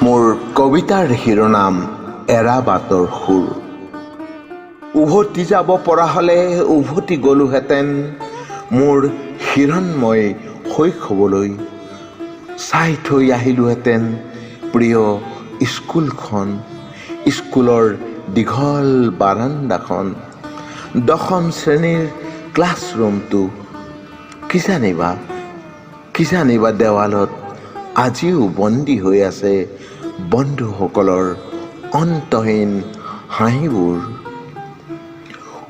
মোৰ কবিতাৰ শিৰোনাম এৰা বাটৰ সুৰ। উভতি যাব পৰা হ'লে উভতি গ'লোহেঁতেন মোৰ হিৰণ্ময় শৈশৱলৈ। চাই থৈ আহিলোহেঁতেন প্ৰিয় স্কুলখন, স্কুলৰ দীঘল বাৰাণ্ডাখন, দশম শ্ৰেণীৰ ক্লাছৰুমটো। কিজানিবা দেৱালত আজিও বন্দী হৈ আছে বন্ধুসকলৰ অন্তহীন হাঁহিবোৰ।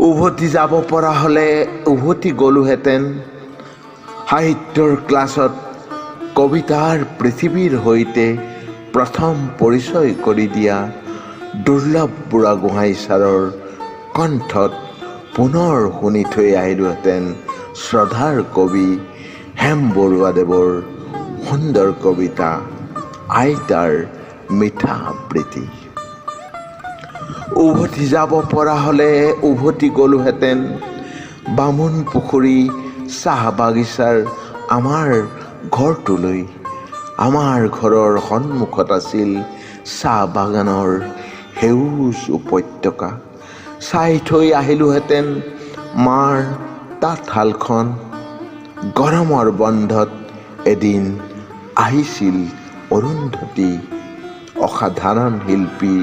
উভতি যাব পৰা হ'লে উভতি গ'লোহেঁতেন সাহিত্যৰ ক্লাছত কবিতাৰ পৃথিৱীৰ সৈতে প্ৰথম পৰিচয় কৰি দিয়া দুৰ্লভ বুঢ়াগোহাঁই ছাৰৰ কণ্ঠত পুনৰ শুনি থৈ আহিলোহেঁতেন শ্ৰদ্ধাৰ কবি হেম বৰুৱাদেৱৰ সুন্দৰ কবিতা আইতাৰ মিঠা আবৃত্তি। উভতি যাব পৰা হ'লে উভতি গ'লোহেঁতেন বামুণ পুখুৰী চাহ বাগিচাৰ আমাৰ ঘৰটোলৈ। আমাৰ ঘৰৰ সন্মুখত আছিল চাহ বাগানৰ সেউজ উপত্যকা। চাই থৈ আহিলোহেঁতেন মাৰ তাঁতশালখন। গৰমৰ বন্ধত এদিন আহিছিল অৰুন্ধতী, অসাধাৰণ শিল্পী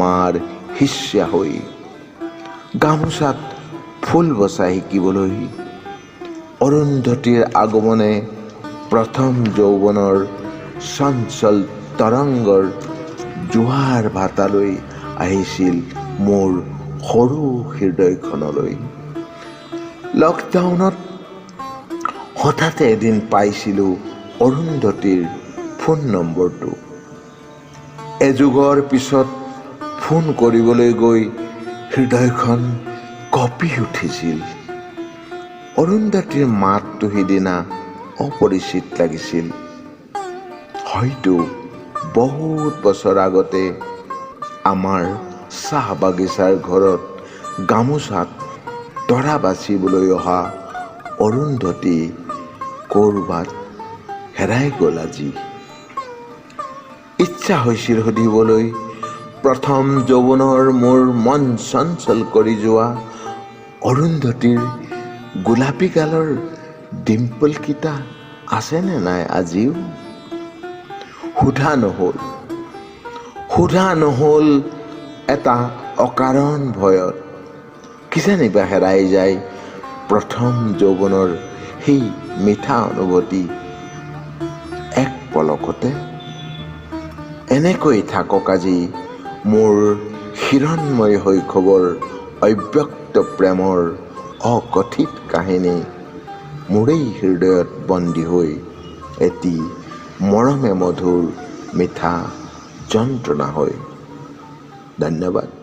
মাৰ শিষ্যা হৈ গামোচাত ফুল বচা শিকিবলৈ। অৰুন্ধতীৰ আগমনে প্ৰথম যৌৱনৰ চঞ্চল তৰংগৰ জোৱাৰ ভাটালৈ আহিছিল মোৰ সৰু হৃদয়খনলৈ। লকডাউনত হঠাতে এদিন পাইছিলোঁ অৰুন্ধতীৰ ফোন নম্বৰটো। এযুগৰ পিছত ফোন কৰিবলৈ গৈ হৃদয়খন কঁপি উঠিছিল। অৰুন্ধতীৰ মাতটো সিদিনা অপৰিচিত লাগিছিল। হয়তো বহুত বছৰ আগতে আমাৰ চাহ বাগিচাৰ ঘৰত গামোচাত তৰা বাচিবলৈ অহা অৰুন্ধতী ক'ৰবাত হেৰাই গ'ল আজি। ইচ্ছা হৈছিল সুধিবলৈ, প্ৰথম যৌৱনৰ মোৰ মন চঞ্চল কৰি যোৱা অৰুন্ধতীৰ গোলাপী গালৰ ডিম্পলকেইটা আছেনে নাই আজিও? সোধা নহ'ল। সোধা নহ'ল এটা অকাৰণ ভয়ত, কিজানিবা হেৰাই যায় প্ৰথম যৌৱনৰ সেই মিঠা অনুভূতি এক পলকতে। এনেকৈ থাকক আজি মোৰ হিৰণ্ময় শৈশৱৰ অব্যক্ত প্ৰেমৰ অকথিত কাহিনী মোৰেই হৃদয়ত বন্দী হৈ এটি মৰমে মধুৰ মিঠা যন্ত্ৰণা হৈ। ধন্যবাদ।